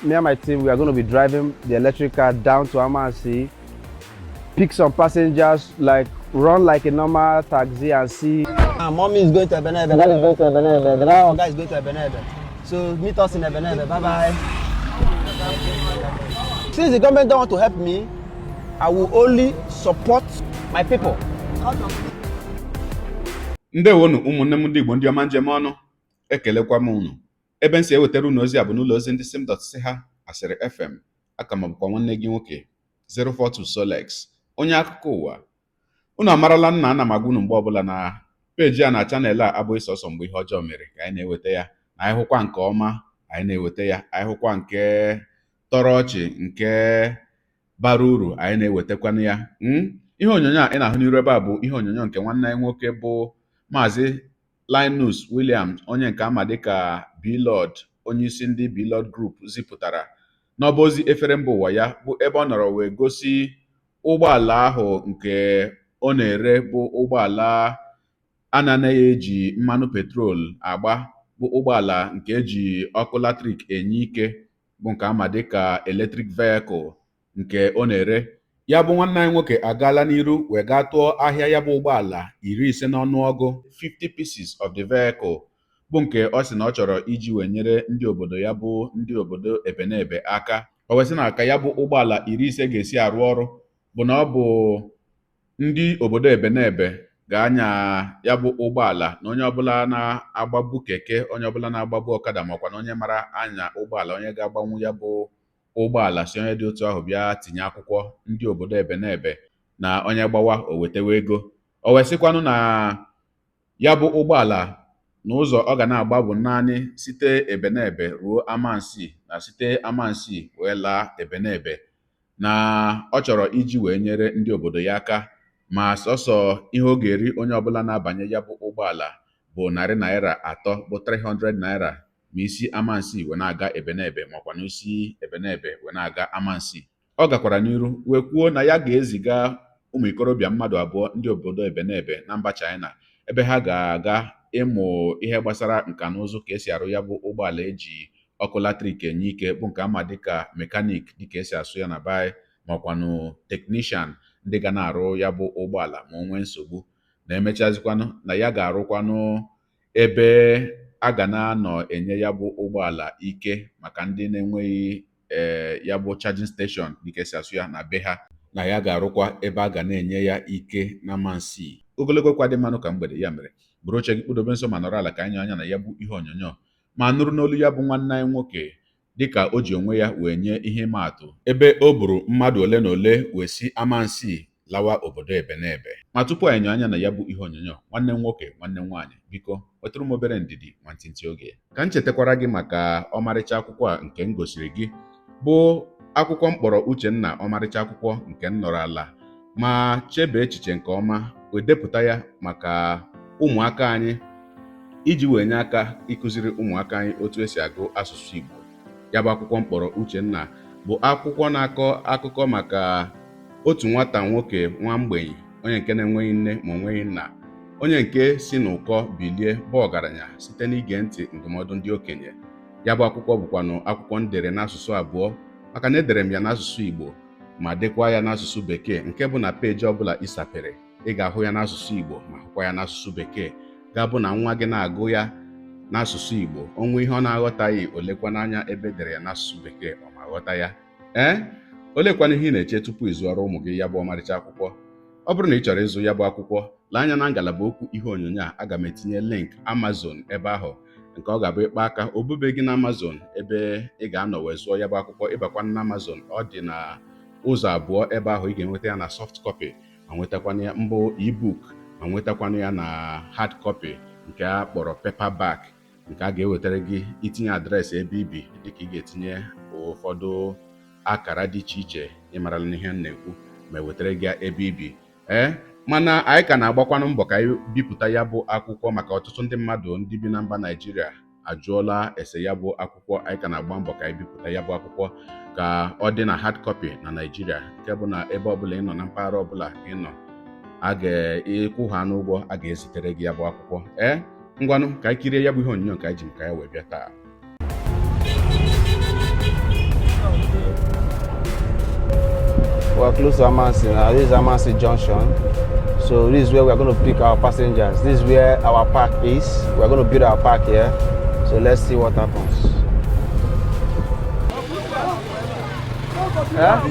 Me and my team, we are going to be driving the electric car down to Amansea, pick some passengers, like run like a normal taxi and see. Mommy is going to Ebenebe, Dad is going to Ebenebe, the other guy is going to Ebenebe. So meet us in Ebenebe. Bye bye. Since the government don't want to help me, I will only support my people. Ndewonu, ụmụnne m ndị Igbo, ndị ọma njem ọnụ. Ekelekwa m unu. Ebe m si ewetara unu ozi a bụ n'ụlọ ozi ndị sim dot si ha Asịrị FM. Aka m bụkwa nwanne gị nwoke 042 Solex, onye akụkọ ụwa. Unu amarala nna ana m agwa unu mgbe ọbụla na peji a na channel a abụghị sọsọ mgbe ihe ọjọọ mere ka anyị na-eweta ya, na anyị hụkwa nke ọma, anyị na-eweta ya. Anyị hụkwa nke tọrọ ọchị, nke bara uru, anyị na-ewetakwanụ ya. Ihe onyonyo a ị na-ahụ n'iru ebe a bụ ihe onyonyo nke nwanne anyị nwoke bụ Maazị Linus Williams, onye nke ama dịka Blord, onye isi ndị Blord Group, zipụtara n'ọba ozi efere mba ụwa ya, bụ ebe ọ nọrọ wee gosi ụgbọala ahụ nke ọ na-ere, bụ ụgbọala a na-anaghị eji mmanụ petrol agba, bụ ụgbọala nke eji ọkụ latrik enye ike, bụ nke ama dịka electric vehicle nke ọ na-ere. Ya bụ nwanne anyị nwoke agaala n'iru wee gaa tụọ ahịa ya bụ ụgbọala 50 n'ọnụọgụ, 50 pieces of the vehicle, bụ nke ọ sị na ọ chọrọ iji wee nyere ndị obodo ya, bụ ndị obodo Ebenebe, aka. O wee sị na ka ya bụ ụgbọala 50 ga-esi arụ ọrụ bụ na ọ bụ ndị obodo Ebenebe ga-anya ya bụ ụgbọala, na onye ọbụla na-agbagbu keke, onye ọbụla na-agbagbu ọkada, makwa na onye mara anya ụgbọala, onye ga-agbanwu ya bụ ụgbọala, si onye dị otu ahụ bịa tinye akwụkwọ ndị obodo Ebenebe, na onye gbawa o wetewa ego. O wee sịkwanụ na ya bụ ụgbọala na ụzọ ọ ga na-agba bụ naanị site Ebenebe ruo Amansea, na site Amansea wee laa Ebenebe, na ọ chọrọ iji wee nyere ndị obodo ya aka. Ma sọsọ ihe ọ ga-eri onye ọbụla na-abanye ya bụ ụgbọala bụ ₦300, bụ 300 naira, ma isi Amansea wee na-aga Ebenebe, makwa na isi Ebenebe wee na-aga Amansea. Ọ gakwara n'iru wee kwuo na ya ga-eziga ụmụ ikorobịa mmadụ abụọ ndị obodo Ebenebe na mba China, ebe ha ga-aga ịmụ ihe gbasara nka na ụzụ ka esi arụ ya bụ ụgbọala eji ọkụ latrik enye ike, bụ nke ama dịka mechanic, dịka esi asụ ya na be anyị, makwanụ technician, ndị ga na-arụ ya bụ ụgbọala ma o nwee nsogbu. Na emechazikwanụ, na ya ga-arụkwanụ ebe a ga na-anọ enye ya bụ ụgbọala ike maka ndị na-enweghị ya bụ charging station, dịka esi asụ ya na be ha, na ya ga-arụkwa ebe a ga na-enye ya ike na Amansea. Ogologo kwa dị mmanụ ka mgbede ya mere, bụrụ oche gị kpụdobe nso ma nọrọ ala ka anyị anya na ya bụ ihe onyonyo ma nụrụ n'olu ya bụ nwanne anyị nwoke, dịka o ji onwe ya wee nye ihe ịma atụ ebe o buru mmadụ ole na ole wee si Amansea lawa obodo Ebenebe. Ma tupu anyị nyoo anya na ya bụ ihe onyonyo, nwanne m nwoke, nwanne m nwaanyị, biko nwetụrụ m obere ndidi nwantịntị oge ka m chetakwara gị maka ọmarịcha akwụkwọ a nke m gosiri gị, bụ akwụkwọ mkpọrọ Uchenna, ọmarịcha akwụkwọ nke m nọrọ ala ma chebe echiche nke ọma wee depụta ya maka ụmụaka anyị, iji wee nye aka ịkụziri ụmụaka anyị otu esi agụ asụsụ Igbo. Ya bụ akwụkwọ mkpọrọ Uchenna bụ akwụkwọ na-akọ akụkọ maka otu nwata nwoke, nwa mgbei, onye nke na-enweghị nne ma onweghị nna, onye nke si n'ụkọ bilie bụ ọgaranya site n'ige ntị ndụmọdụ ndị okenye. Ya bụ akwụkwọ bụkwanụ akwụkwọ m dere n'asụsụ abụọ, maka na edere m ya n'asụsụ Igbo ma dekwa ya n'asụsụ Bekee, nke bụ na peji ọbụla ịsapere, ị ga-ahụ ya n'asụsụ Igbo ma hụkwa ya n'asụsụ Bekee, ga-abụ na nwa gị na-agụ ya n'asụsụ Igbo, onwe ihe ọ na-aghọtaghị, olekwa n'anya ebe edere ya n'asụsụ Bekee, ọ ma ghọta ya. Ee, olekwana ihe ị na-eche tupu ị zụọrọ ụmụ gị ya bụ ọmarịcha akwụkwọ? Ọ bụrụ na ị chọrọ ịzụ ya bụ akwụkwọ, lee anya na ngalaba okwu ihe onyonyo a. Aga m etinye link Amazon ebe ahụ, nke ọ ga-abụ ịkpa aka obube gị na Amazon, ebe ị ga-anọ wee zụọ ya bụ akwụkwọ. Ịbakwa na Amazon, ọ dị na ụzọ abụọ ebe ahụ. Ị ga-enweta ya na soft copy, ma nwetakwana ya mbụ ebook, ma nwetakwana ya na hard copy nke a kpọrọ paperback, nke a ga-ewetara gị itinye address ebe ibi, dịka ị ga-etinye ụfọdụ akara dị iche iche. Ịmarala n'ihe m na-ekwu, ma ewetara gị ebe ibi. Ee, mana anyị ka na-agbakwanụ mbọ ka anyị bipụta ya bụ akwụkwọ, maka ọtụtụ ndị mmadụ ndị bi na mba Naijiria ajụọla ese ya bụ akwụkwọ. Anyị ka na-agba mbọ ka anyị bipụta ya bụ akwụkwọ ka ọ dị na hard copy na Naijiria, nke bụ na ebe ọbụla ị nọ, na mpaghara ọbụla ị nọ, a ga-ịkwụ ha n'ụgwọ, a ga-ezitere gị ya bụ akwụkwọ. Ee, ngwanụ, ka anyị kirie ya bụ ihe onyonyo nke anyị ji maka ya wee bịa taa. We're close to Amansea now. This is Amansea Junction. So this is where we're going to pick our passengers. This is where our park is. We're going to build our park here. So let's see what happens. Yeah?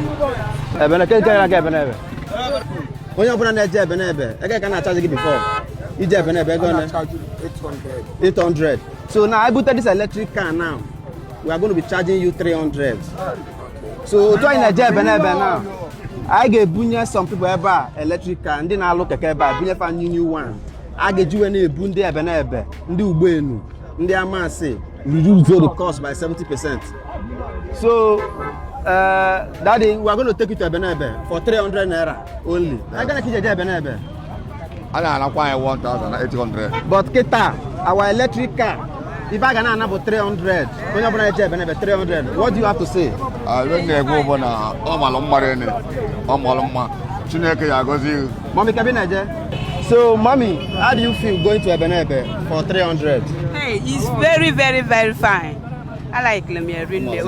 Ebene, ke ke na ke Ebenebe? Onye ọbụla na-eje Ebenebe, ego ka na-acharge gị before. Ije Ebenebe ego ole? 800. So now I bought this electric car now. We are going to be charging you 300. So otu anyị na-eje Ebenebe now. Anyị ga-ebunye some people ebe a electric car, ndị na-alụ keke ebe a, bunye fa new new one. A ga-eji wee na-ebu ndị Ebenebe, ndị Ugbenu, ndị Amansea, reduce the cost by 70%. So, Daddy, we are going to take you to Ebenebe for 300 naira only. I gonna teach you Ebenebe. A na-anakwa anyị 1800. But kita, our electric car, if I can bụ 300, onye ọbụla eje Ebenebe 300, what do you have to say? Ebe m na-ekwu bụ na ọ malụ mma rinne, ọ malụ mma. Chineke ya agọzi gị. Mommy, Kevin Eje. So, mommy, how do you feel going to Ebenebe for 300? Hey, it's very, very, very fine. I like Lemia Rinde.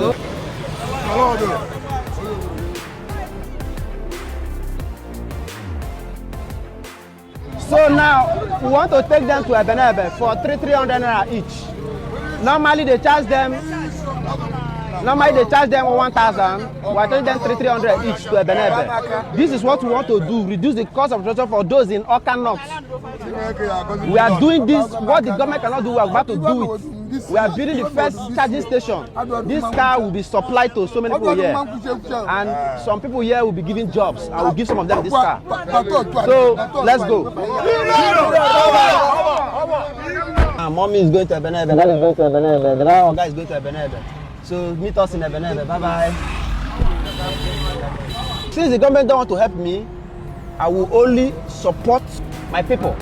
So now, we want to take them to Ebenebe for 300 naira each. Normally they charge them 1,000. We are charging them 300 each to Ebenebe. This is what we want to do, reduce the cost of transport for those in Awka North. We are doing this, what the government cannot do, we are about to do it. We are building the first charging station. This car will be supplied to so many people here. And some people here will be given jobs. I will give some of them this car. So let's go. Mommy is going to Ebenebe. Dad is going to Ebenebe. The other guy is going to Ebenebe. So meet us in Ebenebe. Bye bye. Since the government don't want to help me, I will only support my people.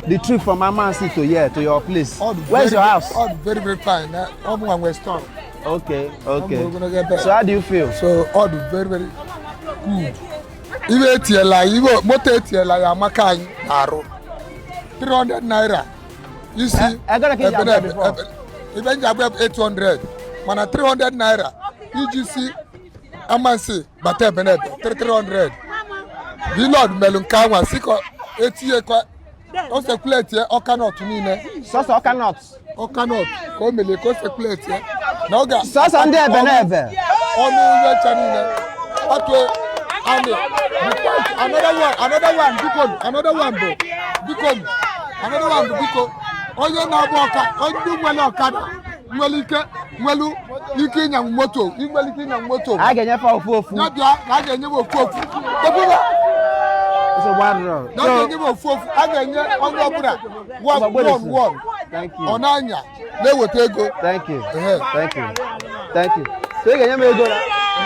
The trip from Amansea to here, to your place. Where's your house? All very, very fine. All one we're strong. Okay, okay. I'm gonna get better. So how do you feel? So all the very, very good. Ibe etiela ibe moto etiela ya amaka anyị arụ 300 naira isi Ego ole ka iji agba before? Ibe nji agba 800 mana 300 naira iji si Amansea bata Ebenebe 300. Blord melụ nke anwa si ka etinye ka o sekuleti Awka North niile. Sọsọ Awka North. Awka North ka o melie ka o sekuleti na ọ ga Sọsọ ndị Ebenebe. Ọnụ ụlọ ncha niile otu and the point, another one biko, another one bụ biko, another one bụ biko, onye na-agba ọka, onye nwere ọkada nwere ike nwere ike ịnyanwụ moto, nwere ike ịnyanwụ moto. A ga-enyefe ofu ofu. Ya bịa ka a ga-enye m ofu ofu. Ebube. It's a one round. Na a ga-enye m ofu ofu, a ga-enye onye ọbụla one one one. Thank you. Ọ na-anya na-eweta ego. Thank you. Ehe. Thank you. Thank you. So ị ga-enye m ego na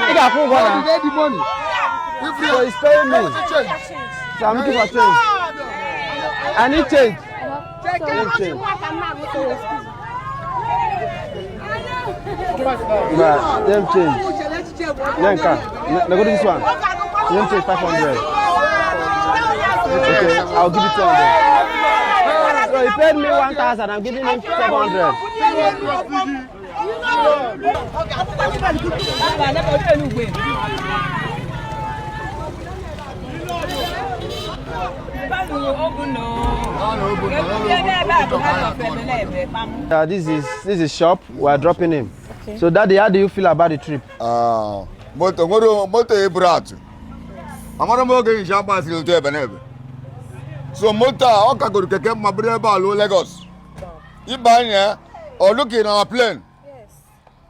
ị ga-akwụ ụgwọ na. You get the money. If you So he's paying me. change. So I'm looking for change. I need change. I need change. Right, them change. Then can. Now go to this one. Them change 500. Okay, I'll give you 200. So he paid me 1,000. I'm giving him 700. This is shop. We are dropping him. Okay. So Daddy, how do you feel about the trip? Moto nwere moto eburu atụ. Amara m oge nji agbasiri otu Ebenebe. So moto a ọ kagoro keke mma bụrụ ebe a luo Lagos. Ịba anya ọ looking na plane.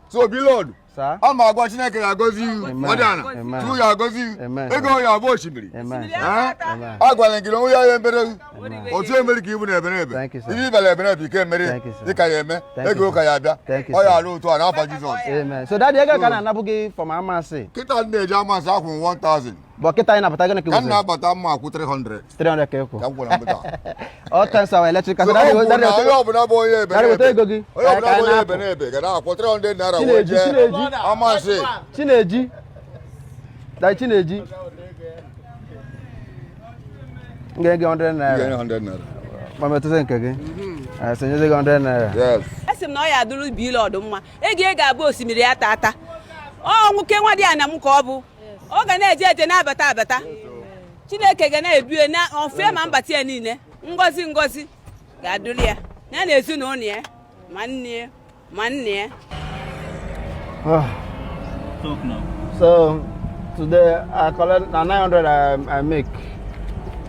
So Blord, Sir? a ma agwa Chineke ya agọzi iwu. Amen. Ọ dị ana. Amen. Chukwu ya agọzi iwu. Amen. Ego ya abụ osimiri. Amen. Eh? Amen. A gwara gị na onwe ya ya emere otu emeri ka ibu na Ebenebe. Thank you, sir. Ibe ịbara Ebenebe ike emeri Thank you, sir. dịka ya eme. Thank you, Ego sir. ka ya abịa. Thank you, Ọ ya sir. alụ otu a n'afọ Jizọs. Amen. So Daddy, ego ka na-anabụ gị from Amansea. Kịta m na-eji Amansea akwụ m 1000. But kịta anyị na-abata gịnị ka Ka m ịkwụzi? na-abata mma akwụ 300. 300 ka ịkwụ. Ka m kwụrụ na mbụta. All thanks to our electric car. So So daddy, ọ bụ daddy, na onye ọbụla bụ onye ebe Daddy, weta na-ebe. ego gị. Onye ọbụla Ka bụ anyị onye ebe na-apụ. na-ebe ga na-akwụ 300 naira wee Chineji, jee Chineji. Amasị. Chineji. Daddy Chineji. M ga-enye gị 100 naira. Ga-enye 100 naira. Ma metụta nke gị. So nyezi gị 100 naira. Yes. Esi m na ọ ya adụrụ Blord mma. Ego ị ga-abụ osimiri ya tata. Ọ nwoke nwa dị ana m ka ọ bụ. Ọ ga na-eje eje na-abata abata. Chineke ga na-ebue na ofe ma mbata ya niile. Ngozi ngozi ga-adụrụ ya. Ya na ezinụlọ ya ma nne ya ma nna ya. So today I collect na 900 I make.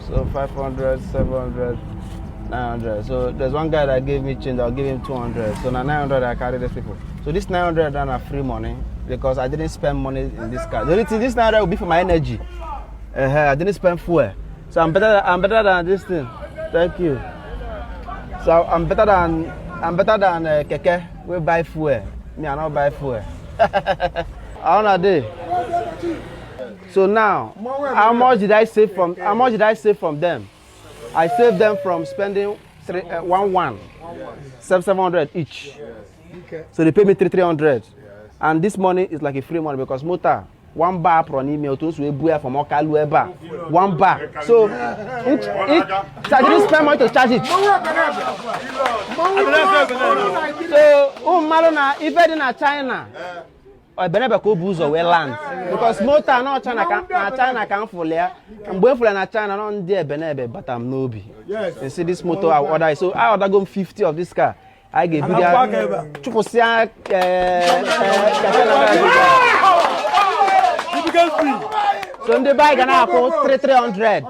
So 500, 700, 900. So there's one guy that gave me change, I'll give him 200. So now 900 I carry these people. So this 900 then are free money because I didn't spend money in this car. The only thing, this 900 will be for my energy. I didn't spend fuel. So I'm better than this thing. Thank you. So I'm better than keke. We buy fuel. Me, I not buy fuel. How on a day? So now, how much did I save from them? I saved them from spending three, one one, seven 700 each. So they pay me 3 300, and this money is like a free money because motor one bar per n'ime otu nsi wee buo ya from Ọka luo ebe a one bar. So so I didn't spend money to charge it. So ụmụ mmadụ na ife dị na China, Ebenebe ka o bu ụzọ wee land because moto a nọ China ka na China ka m fụrụ ya. Mgbe m fụrụ ya na China nọ, ndị Ebenebe bata m n'obi. You see this motor, I order it. So I order go m 50 of this car. Anyị ga-ebido ya chụpụsịa keke na so ndị be anyị ga na-akwụ 3300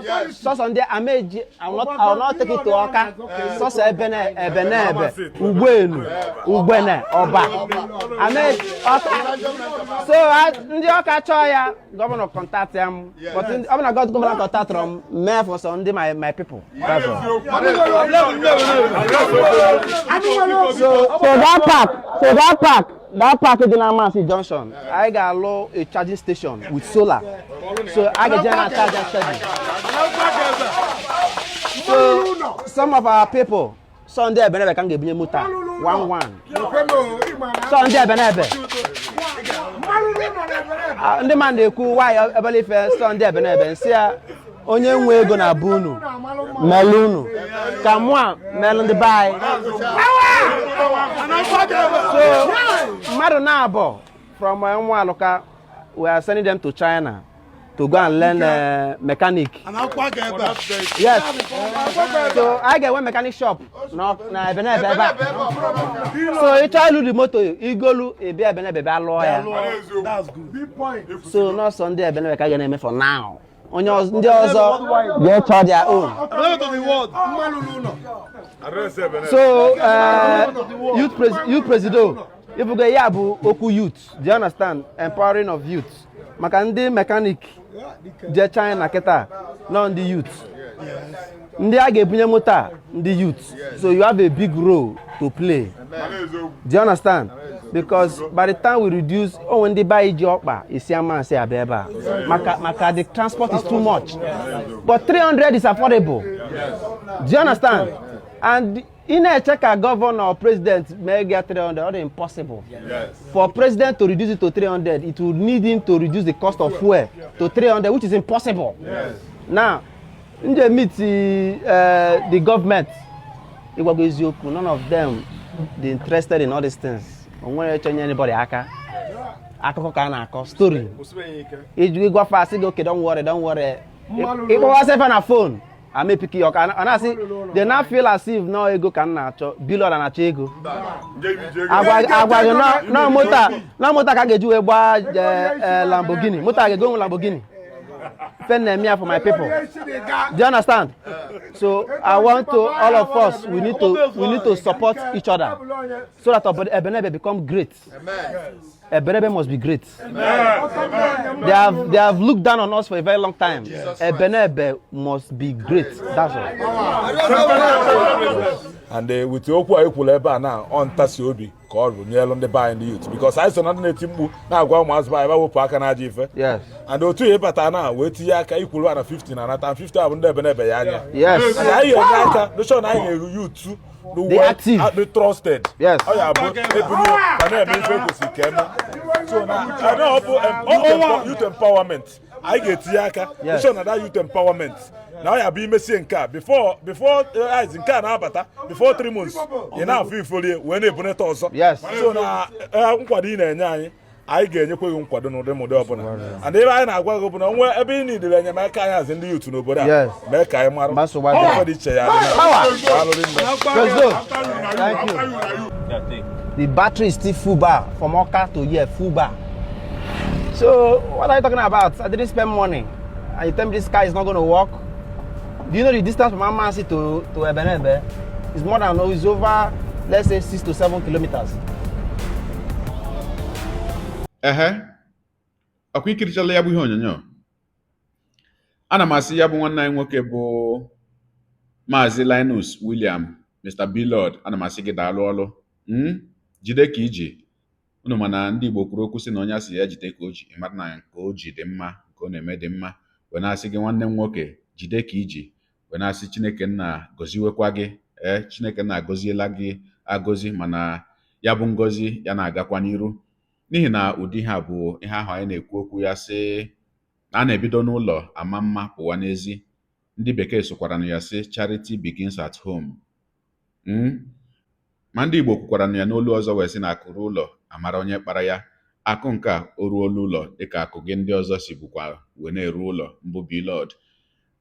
sọsọ ndị ameji. I will not take it to Ọka, sọsọ ebe na ebe na ebe Ugbenu, Ugbene, Ọba, Ameji, Ọka. So ndị Ọka chọọ ya, governor contact ya m, but ọ bụ na governor contactọrọ m mee for some ndị my people. That's all. So that park dị na Amasị Junction, anyị ga-alụ a charging station with solar, so a ga-eje na charge steady. So some of our people, so ndị Ebenebe ka m ga-ebunye moto a one one. So ndị Ebenebe. Ah, ndị mmadụ na-ekwu nwaanyị ebele ife sọ ndị Ebenebe nsị ya onye nwe ego na be unu melụ unu ka mụ a melụ ndị be anyị. So mmadụ na-abọ from Nwaluka, we are sending them to China to go and learn mechanic. Yes, so I ga-enwe mechanic shop na Ebenebe ebe a. So ị chọọ ịlụ the moto igolu ịbịa Ebenebe bịa lụọ ya. So nọọsọ ndị Ebenebe ka a ga na-eme for now. Onye ndị ọzọ ga-echọ their own. So youth presido ifugo ya bụ okwu youth, do you understand? Empowering of youth maka ndị mechanic je China kịta nọ ndị youth, ndị a ga-ebunye moto a ndị youth. So you have a big role to play, do you understand? Because by the time we reduce onwe ndị be anyị ji ọkpa esi Amasị abịa ebe a maka the transport is too much, but 300 is affordable, do you understand? And ị na-eche ka governor or president mee gị 300, ọ dị impossible. For president to reduce it to 300, it would need him to reduce the cost of fuel to 300, which is impossible. Now nje meet the government, ịgwago eziokwu, none of them dey interested in all these things. O nwere echenye anybody aka. Akụkọ ka a na-akọ, story iji ịgwafe asị gị, "Okay, don't worry, don't worry." Ịkpọwasị efe na phone amepiki ọka ọ na-asị they now feel as if no ego ka m na-achọ. Blord na-achọ ego agwa gị nọ moto a, nọ moto a ka a ga-eji wee gbaa Lamborghini. Moto a ga-ego nwe Lamborghini fe na-eme ya for my people, do you understand? So I want to all of us, we need to support each other so that Ebenebe become great. Ebenebe must be great. They have looked down on us for a very long time. Ebenebe must be great. That's all. And with okwu anyị kwuru ebe a na ọ ntasi obi ka ọ bụ nyelu ndị be anyị, ndị youth, because anyị so na ndị na-eti mkpu na-agwa ụmụazị be anyị ba wepụ aka n'ajọ ife. And otu ya ịbata na wee tinye aka ikwuru na 50 na anata 50 a bụ ndị Ebenebe ya anya. And anyị ga-enye aka notion anyị ga-eru youth Dị active. dị trusted. Ọ ya bụ ebunye ma na-eme ife kwesịrị ka eme. So na na ọ bụ youth empowerment anyị ga-etinye aka. Notion na that youth empowerment na ọ ya bụ imesie nke a before nke a na-abata, before 3 months ị na-afụ ifolie wee na-ebunata ọzọ. So na nkwado ị na-enye anyị, anyị ga-enyekwa gị nkwado n'ụdị mụdị ọbụla. And ebe anyị na-agwa gị bụ na onwe ebe ị nidere enyemaka anyị azị ndị youth n'obodo a, mee ka anyị mara. Nsogbu adịghị. Ife dị iche ya adị na- Power. Daalụ rinne. Let's go. Thank you. The battery is still full bar from Awka to here, full bar. So what are you talking about? I didn't spend money. And you tell me this car is not going to work? Do you know the distance from Amansea to Ebenebe? It's more than, it's over, let's say, 6 to 7 kilometers. Ehe, ọkwa ikirichala ya bụ ihe onyonyo. Ana m asị ya bụ nwanne anyị nwoke bụ Maazị Linus William, Mr. Blord, ana m asị gị daalụ ọlụ. Jide ka iji unu. Mana ndị Igbo kwuru okwu sị na onye asị ya jide ka o ji, ịmara na nke o ji dị mma, nke ọ na-eme dị mma. Wee na-asị gị, nwanne m nwoke, jide ka iji. Wee na-asị Chineke nna gọziwekwa gị. Ee, Chineke nna agọziela gị agọzi, mana ya bụ ngọzi ya na-agakwa n'iru, n'ihi na ụdị ihe a bụ ihe ahụ anyị na-ekwu okwu ya, sị na a na-ebido n'ụlọ ama mma pụwa n'ezi. Ndị bekee sụkwara na ya sị, "Charity begins at home." Ma ndị Igbo kwukwara na ya n'olu ọzọ wee sị na akụ ruo ụlọ amara onye kpara ya. Akụ nke a o ruola ụlọ, dịka akụ gị ndị ọzọ si bụkwa wee na-eru ụlọ mbụ. Blord,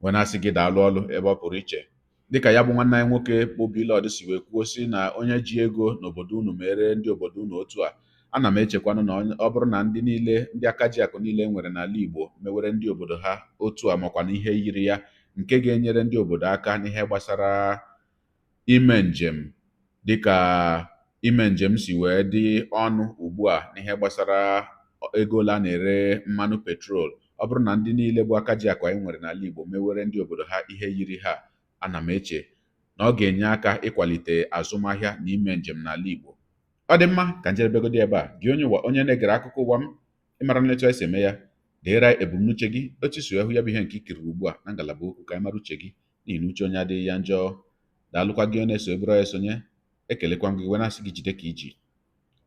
wee na-asị gị daalụ ọlụ ebe ọ pụrụ iche, dịka ya bụ nwanne anyị nwoke bụ Blord si wee kwuo sị na onye ji ego n'obodo unu mere ndị obodo unu otu a. Ana m echekwanụ na ọ bụrụ na ndị niile, ndị aka ji akụ niile nwere n'ala Igbo mewere ndị obodo ha otu a, makwa na ihe yiri ya nke ga-enyere ndị obodo aka n'ihe gbasara ime njem, dịka ime njem si wee dị ọnụ ugbu a, n'ihe gbasara ego ole a na-ere mmanụ petrol, ọ bụrụ na ndị niile bụ aka ji akụ anyị nwere n'ala Igbo mewere ndị obodo ha ihe yiri ha, ana m eche na ọ ga-enye aka ịkwalite azụmahịa na ime njem n'ala Igbo. Ọ dị mma ka njedebegodi ebe a. Gị onye ụwa, onye na-egere akụkọ ụwa m, ịmara nletu anyị si eme ya, deere ebumnuche gị otu si hụ ya bụ ihe nke ikiriri ugbu a na ngalaba okwu, ka anyị mara uche gị, n'ihi na uche onye adịghị ya njọ. Daalụkwa gị onye na-eso eburu ya esonye. Ekelekwa m gị wee na-asị gị jide ka iji.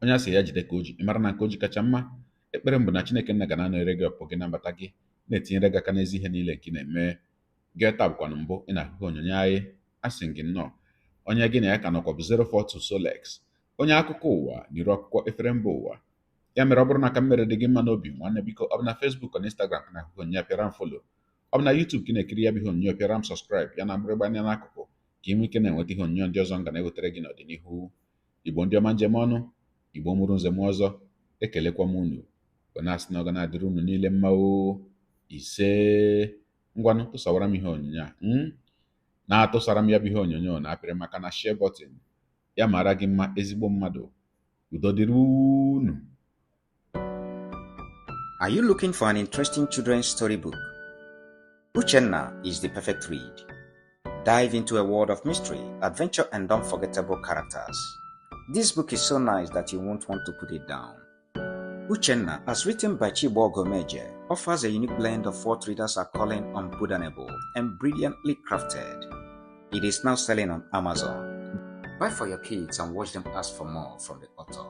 Onye asị ya jide ka o ji, ịmara na nke o ji kacha mma. Ekpere m bụ na Chineke nna ga na-anọnyere gị, ọpụ gị na mbata gị, na-etinyere gị aka n'ezi ihe niile nke ị na-eme. Gị taa bụkwanụ mbụ ị na-ahụ onyonyo anyị, asị gị nnọọ. Onye gị na ya ka nọkwa bụ 042 Solex, onye akụkọ ụwa n'iru akwụkwọ efere mba ụwa. Ya mere, ọ bụrụ na aka m mere dị gị mma n'obi, nwanne, biko, ọ bụ na Facebook na Instagram ka na-ahụ onyonyo, pịara m follow. Ọ bụ na YouTube ka ị na-ekiri ya bụ ihe onyonyo, pịara m subscribe ya na mgbịrịgba anya n'akụkụ, ka ị nwee ike na-enweta ihe onyonyo ndị ọzọ m ga na-ewetara gị n'ọdịnihu. Igbo ndị ọma, njem ọnụ, Igbo mụrụ nze m ọzọ, ekelekwa m unu wee na-asị na ọ ga na-adịrị unu niile mma o. Ise. Ngwanụ, tụsawara m ihe onyonyo a, na-atụsara m ya bụ ihe onyonyo na apịrị maka na share button ya. Mara gị mma, ezigbo mmadụ. Udo dịrị unu. Are you looking for an interesting children's storybook? Uchenna is the perfect read. Dive into a world of mystery, adventure, and unforgettable characters. This book is so nice that you won't want to put it down. Uchenna, as written by Chibo Gomeje, offers a unique blend of what readers are calling unputdownable and brilliantly crafted. It is now selling on Amazon. Buy for your kids and watch them ask for more from the author.